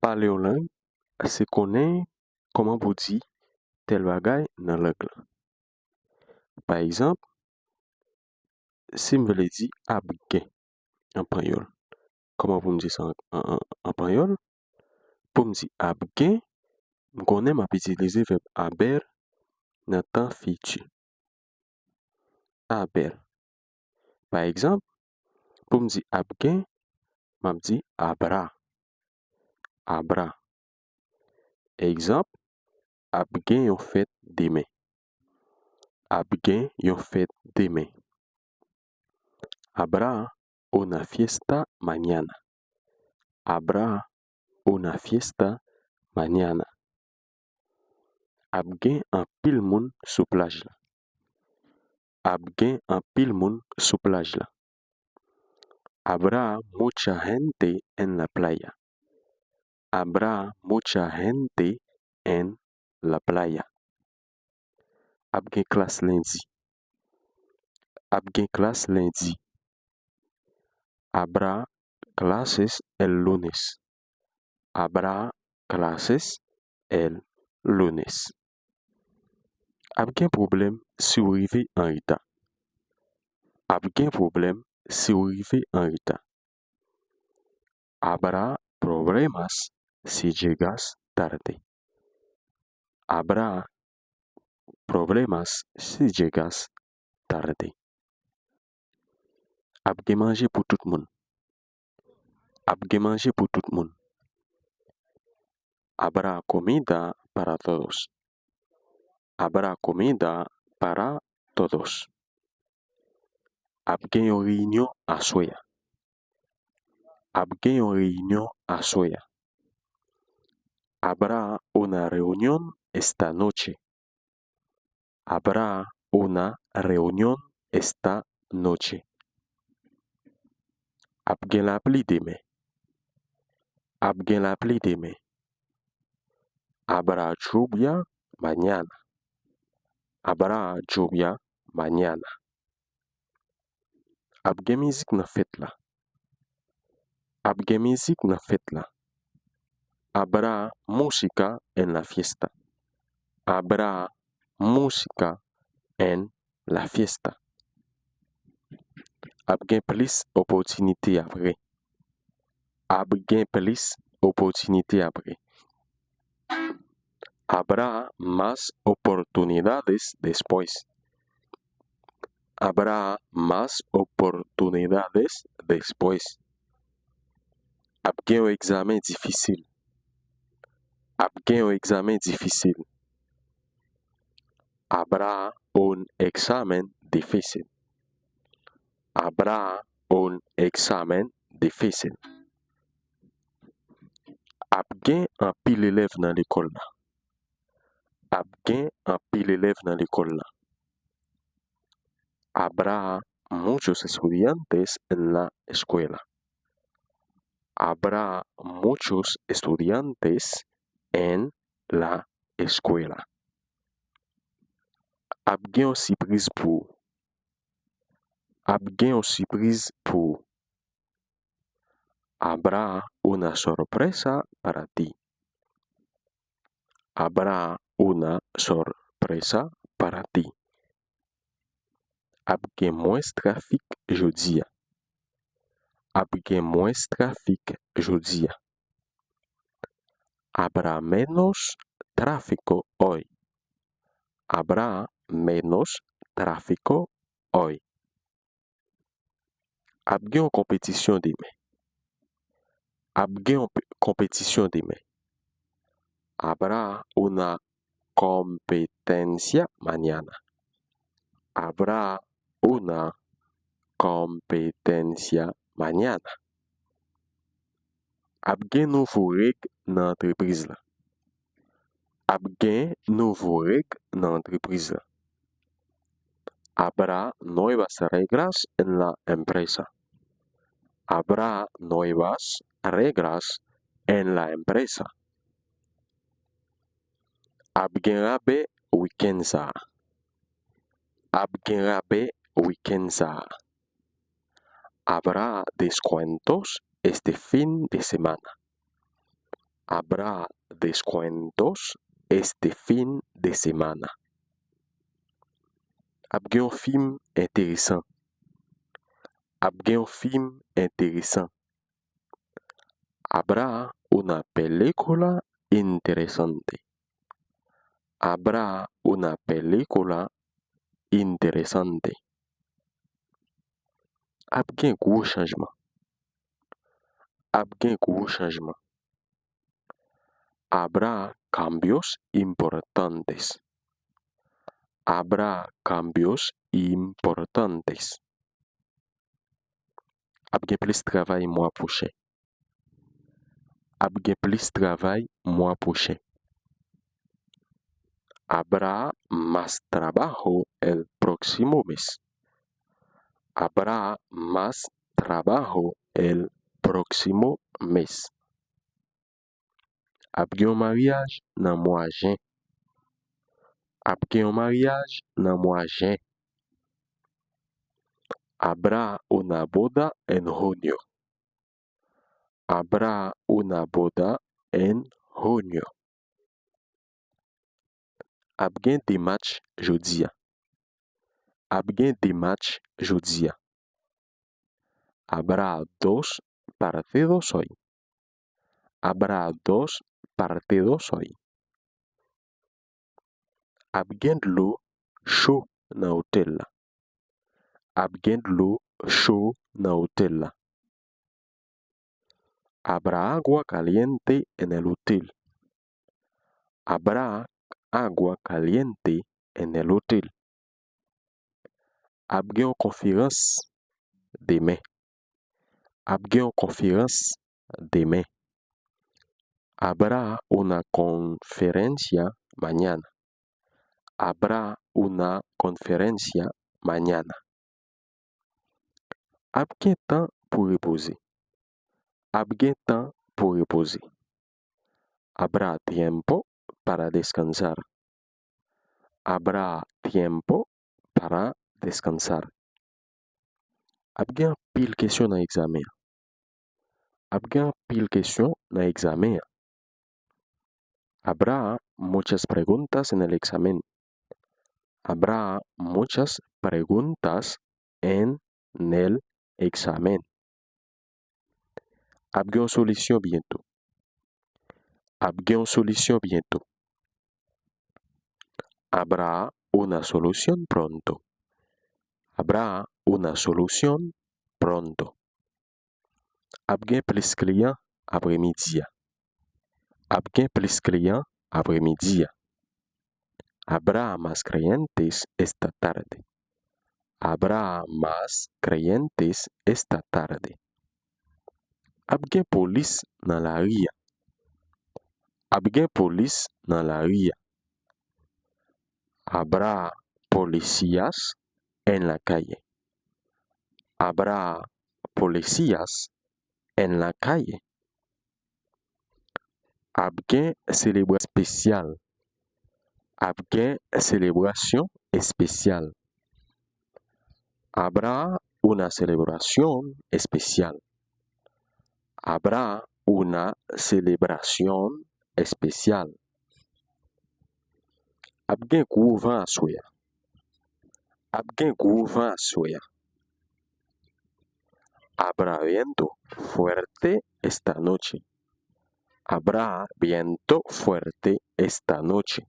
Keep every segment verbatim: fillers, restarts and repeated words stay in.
Pale yon lang, se konnen kòman pou di tèl bagay nan lang lan. Pa egzanp, si m vle di ap gen an panyòl, kòman pou m di sa an, an, an, an panyòl? Pou m di ap gen, m konnen m ap itilize vèb aber nan tan fiti. Aber. Pa egzanp, pou m di ap gen, m ap di habrá. Habrá. Egzanp, ap gen yon fèt demen. Ap gen yon fèt demen. Habrá una fiesta mañana. Habrá una fiesta mañana. Ap gen anpil moun sou plaj la. Ap gen anpil moun sou plaj la. Habrá mucha gente en la playa. Habrá mucha gente en la playa. Ap gen klas lendi. Ap gen klas lendi. Habrá clases el lunes. Habrá clases el lunes. Ap gen pwoblèm si w rive an reta. Ap gen pwoblèm si w rive an reta. Habrá problemas si llegas tarde. Habrá problemas si llegas tarde. Ap gen manje pou tout moun. Ap gen manje pou tout moun. Habrá comida para todos. Habrá comida para todos. Ap gen yon reyinyon aswè a. Ap gen yon reyinyon aswè a. Habrá una reunión esta noche. Habrá una reunión esta noche. Ap gen lapli demen. Ap gen lapli demen. Habrá lluvia mañana. Habrá lluvia mañana. Ap gen mizik nan fèt la. Ap gen mizik nan fèt la. Habrá música en la fiesta. Habrá música en la fiesta. Ap gen plis opòtinite apre. Ap gen plis opòtinite apre. Habrá más oportunidades después. Habrá más oportunidades después. Ap gen yon egzamen difisil. Ap gen yon egzamen difisil. Habrá un examen difícil. Habrá un examen difícil. Ap gen anpil elèv nan lekòl la. Ap gen anpil elèv nan lekòl la. Habrá muchos estudiantes en la escuela. Habrá muchos estudiantes en la escuela. Ap gen yon sipriz pou ou. Ap gen yon sipriz pou ou. Habrá una sorpresa para ti. Habrá una sorpresa para ti. Ap gen mwens trafik jodi a. Ap gen mwens trafik jodi a. Habrá menos tráfico hoy. Habrá menos tráfico hoy. Ap gen yon konpetisyon demen. Ap gen yon pe-, konpetisyon demen. Habrá una competencia mañana. Habrá una competencia mañana. Ap gen nouvo règ nan antrepriz la. Ap gen nouvo règ nan antrepriz la. Habrá nuevas reglas en la empresa. Habrá nuevas reglas en la empresa. Ap gen rabè wikenn sa a. Ap gen rabè wikenn sa a. Habrá descuentos este fin de semana. Habrá descuentos este fin de semana. Ap gen yon fim enteresan. Ap gen yon fim enteresan. Habrá una película interesante. Habrá una película interesante. Ap gen gwo chanjman. Ap gen gwo chanjman. Habrá cambios importantes. Habrá cambios importantes. Ap gen plis travay mwa pwochen. Ap gen plis travay mwa pwochen. Habrá más trabajo el próximo mes. Habrá más trabajo el próximo mes. Ap gen yon maryaj nan mwa jen. Ap gen yon maryaj nan mwa jen. Habrá una boda en junio. Habrá una boda en junio. Ap gen de match jodi a. Ap gen de match jodi a. Habrá dos partidos hoy. Habrá dos partidos hoy. Ap gen dlo cho nan otèl la. Ap gen dlo cho nan otèl la. Habrá agua caliente en el hotel. Habrá agua caliente en el hotel. Ap gen yon konferans demen. Ap gen yon konferans demen. Habrá una conferencia mañana. Habrá una conferencia mañana. Ap gen tan pou repoze. Ap gen tan pou repoze. Habrá tiempo para descansar. Habrá tiempo para descansar. Ap gen anpil kesyon nan egzamen an. Ap gen anpil kesyon nan egzamen an. Habrá muchas preguntas en el examen. Habrá muchas preguntas en el examen. Ap gen yon solisyon byento. Ap gen yon solisyon byento. Habrá una solución pronto. Habrá una solución pronto. Ap gen plis kliyan apremidi a. Ap gen plis kliyan apremidi a. Habrá más clientes esta tarde. Habrá más clientes esta tarde. Ap gen polis nan lari a. Ap gen polis nan lari a. Habrá policías en la calle. Habrá policías en la calle. Ap gen selebrasyon espesyal. Ap gen selebrasyon espesyal. Habrá una celebración especial. Habrá una celebración especial. Ap gen gwo van aswè a. Ap gen gwo van aswè a. Habrá viento fuerte esta noche. Habrá viento fuerte esta noche.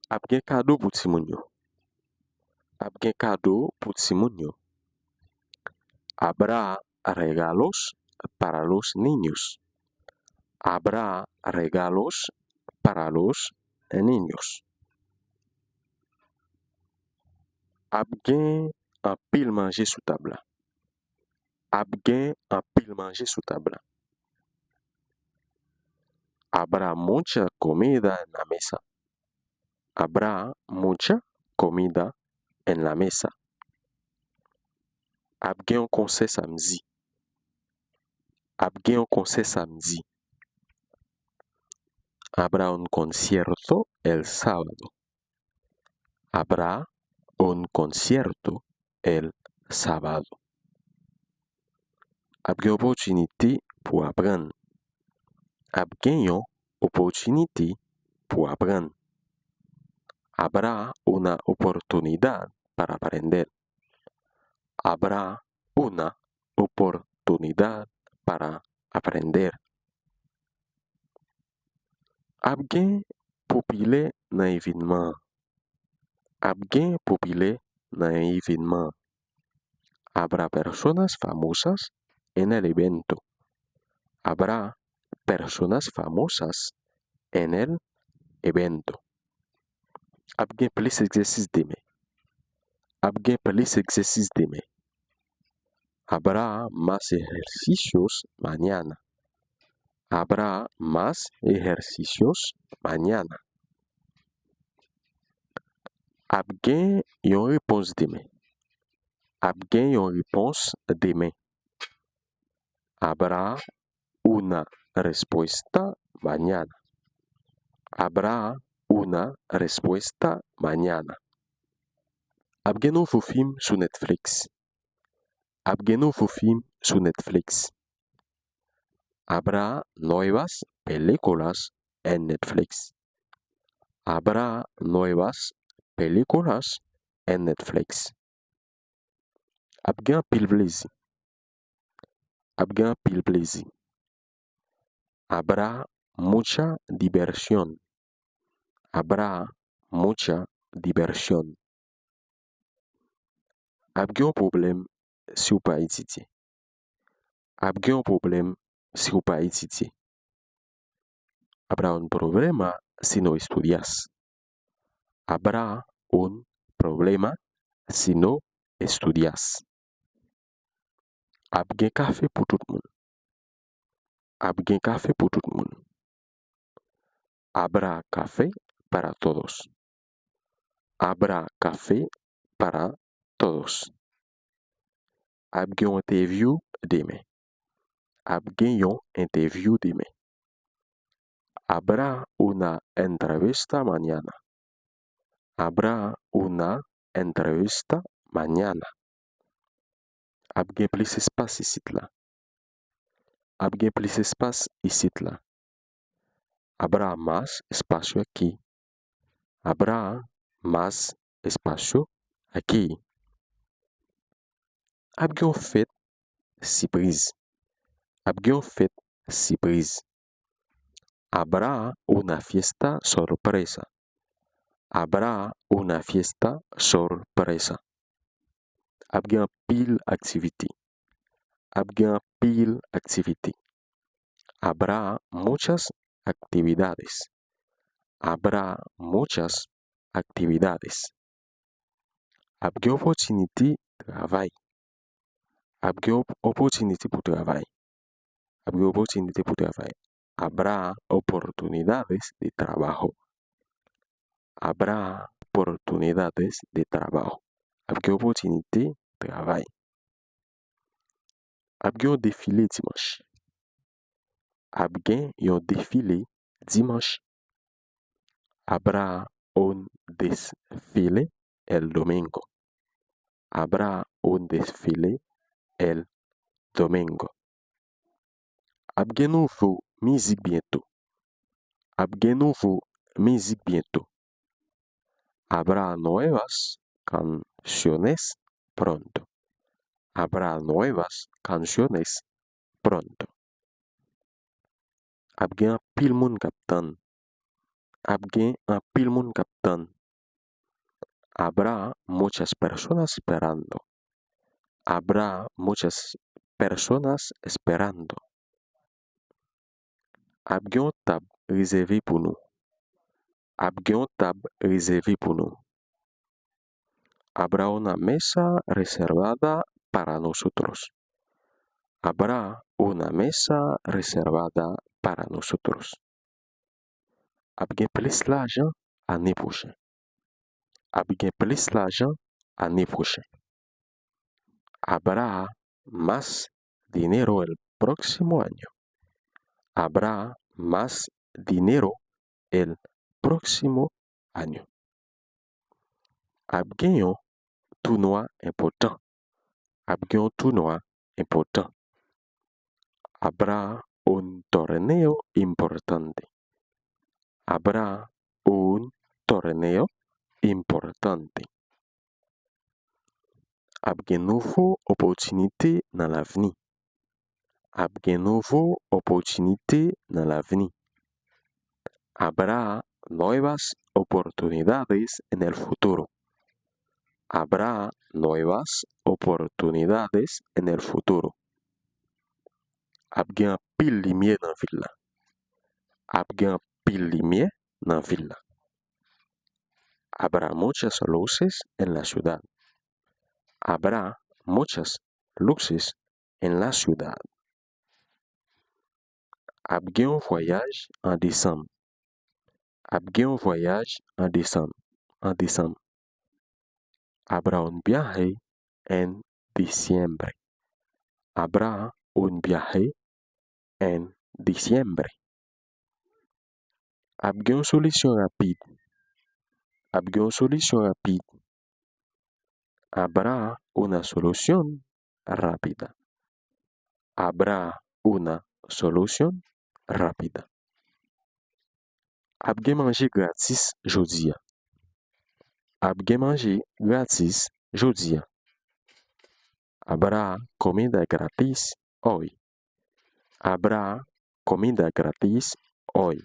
Ap gen kado pou timoun yo. Ap gen kado pou timoun yo. Habrá regalos para los niños. Habrá regalos para los niños. Ap gen anpil manje sou tab la. Ap gen anpil manje sou tab la. Habrá mucha comida en la mesa. Habrá mucha comida en la mesa. Ap gen yon konsè samdi. Ap gen yon konsè samdi. Habrá un concierto el sábado. Habrá un concierto el sábado. Ap gen opòtinite pou aprann. Ap gen yon opòtinite pou aprann. Habrá una oportunidad para aprender. Habrá una oportunidad para aprender. Ap gen popilè nan evènman an. Ap gen popilè nan evènman an. Habrá personas famosas en el evento. Habrá personas famosas en el evento. Ap gen plis egzèsis demen. Ap gen plis egzèsis demen. Habrá más ejercicios mañana. Habrá más ejercicios mañana. Ap gen yon repons demen. Ap gen yon repons demen. Habrá una respuesta mañana. Habrá una respuesta mañana. Ap gen nouvo fim sou Netflix. Ap gen nouvo fim sou Netflix. Habrá nuevas películas en Netflix. Habrá nuevas películas en Netflix. Ap gen anpil plezi. Ap gen anpil plezi. Habrá mucha diversión. Habrá mucha diversión. Ap gen yon pwoblèm si w pa etidye. Ap gen yon pwoblèm si w pa etidye. Habrá un problema si no estudias. Habrá un problema si no estudias. Ap gen kafe pou tout moun. Ap gen kafe pou tout moun. Habrá café para todos. Habrá café para todos. Ap gen yon entèvyou demen. Ap gen yon entèvyou demen. Habrá una entrevista mañana. Habrá una entrevista mañana. Ap gen plis espas isit la. Ap gen plis espas isit la. Habrá más espacio aquí. Habrá más espacio aquí. Ap gen yon fèt sipriz. Ap gen yon fèt sipriz. Habrá una fiesta sorpresa. Habrá una fiesta sorpresa. Ap gen anpil aktivite. Ap gen anpil aktivite. Habrá muchas actividades. Habrá muchas actividades. Ap gen opòtinite travay. Ap gen op- opòtinite pou travay. Ap gen opòtinite pou travay. Habrá oportunidades de trabajo. Habrá oportunidades de trabajo. Ap gen opòtinite travay. Ap gen yon defile dimanch. Ap gen yon defile dimanch. Habrá un desfile el domingo. Habrá un desfile el domingo. Ap gen nouvo mizik byento. Ap gen nouvo mizik byento. Habrá nuevas canciones pronto. Habrá nuevas canciones pronto. Ap gen anpil moun k ap tann. Ap gen anpil moun k ap tann. Habrá muchas personas esperando. Habrá muchas personas esperando. Ap gen yon tab rezève pou nou. Ap gen yon tab rezève pou nou. Habrá una mesa reservada para nosotros. Habrá una mesa reservada para nosotros. Ap gen plis lajan ane pwochen. Ap gen plis lajan ane pwochen. Habrá más dinero el próximo año. Habrá más dinero el próximo año. Ap gen yon tounwa enpòtan. Ap gen yon tounwa enpòtan. Habrá un torneo importante. Habrá un torneo importante. Ap gen nouvo opòtinite nan lavni. Ap gen nouvo opòtinite nan lavni. Habrá nuevas oportunidades en el futuro. Habrá nuevas oportunidades en el futuro. Ap gen anpil limyè nan vil la. Ap gen anpil limyè nan vil la. Habrá muchas luces en la ciudad. Habrá muchas luces en la ciudad. Ap gen yon vwayaj an desanm. Ap gen yon vwayaj an desanm. An desanm. Habrá un viaje en diciembre. Habrá un viaje en diciembre. Ap gen yon solisyon rapid. Ap gen yon solisyon rapid. Habrá una solución rápida. Habrá una solución rápida. Ap gen manje gratis jodi a. Ap gen manje gratis jodi a. Habrá comida gratis hoy. Habrá comida gratis hoy.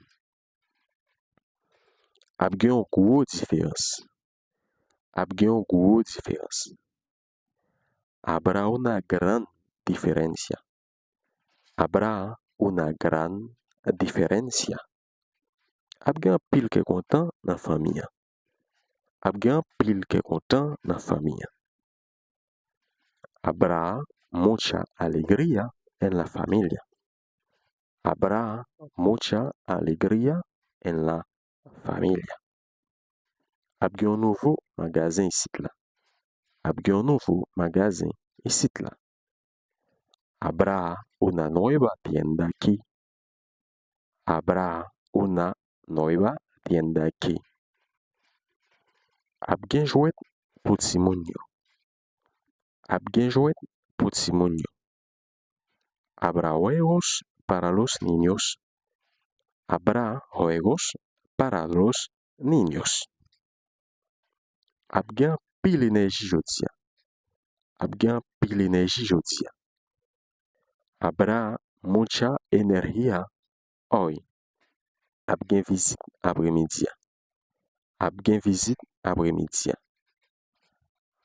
Ap gen yon gwo diferans. Ap gen yon gwo diferans. Habrá una gran diferencia. Habrá una gran diferencia. Ap gen anpil kè kontan nan fanmi an. Ap gen anpil kè kontan nan fanmi an. Habrá mucha alegría en la familia. Habrá mucha alegría en la familia. Ap gen yon nouvo magazen isit la. Ap gen yon nouvo magazen isit la. Habrá una nueva tienda aquí. Habrá una nueva tienda aquí. Ap gen jwèt pou timoun yo. Ap gen jwèt pou timoun yo. Habrá juegos para los niños. Habrá juegos para los niños. Ap gen anpil enèji jodi a. Ap gen anpil enèji jodi a. Habrá mucha energía hoy. Ap gen vizit apremidi a. Ap gen vizit apremidi a.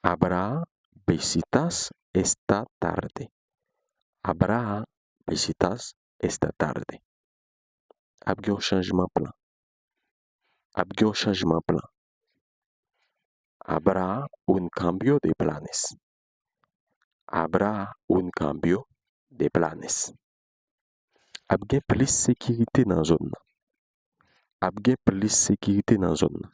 Habrá visitas esta tarde. Habrá visitas esta tarde. Ap gen yon chanjman plan. Ap gen yon chanjman plan. Habrá un cambio de planes. Habrá un cambio de planes. Ap gen plis sekirite nan zòn nan. Ap gen plis sekirite nan zòn nan.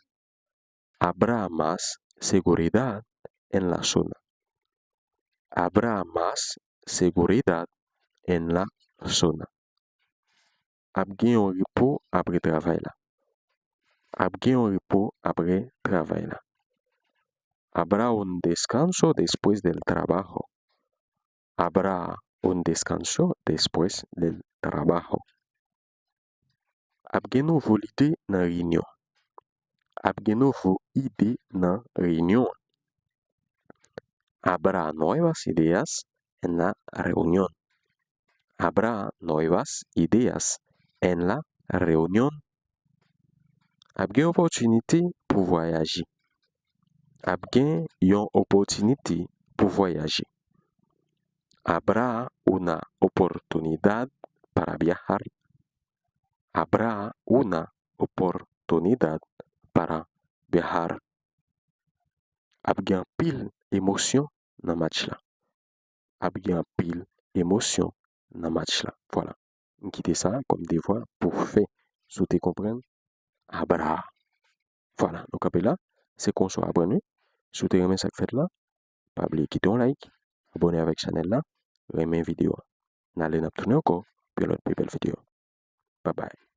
Habrá más seguridad en la zona. Habrá más seguridad en la zona. Ap gen yon repo apre travay la. Ap gen yon repo apre travay la. Habrá un descanso después del trabajo. Habrá un descanso después del trabajo. Ap gen nouvo lide nan reyinyon. Ap gen nouvo ide nan reyinyon an. Habrá nuevas ideas en la reunión. Habrá nuevas ideas en la reunión. Ap gen opòtinite pou vwayaje. Ap gen yon opòtinite pou vwayaje. Habrá una oportunidad para viajar. Habrá una oportunidad para viajar. Ap gen anpil emosyon nan match la. Ap gen anpil emosyon nan match la. Vwala. M kite sa kòm devwa pou fè. Si w te konprann, habrá. Vwala, nou kanpe la. Se konsa w aprann wi. Si w te renmen sa k fèt la, pa bliye kite yon like, abòne avèk chanèl la, renmen videyo a. N ale n ap tounen ankò pou yon lòt pi bèl videyo. Babay.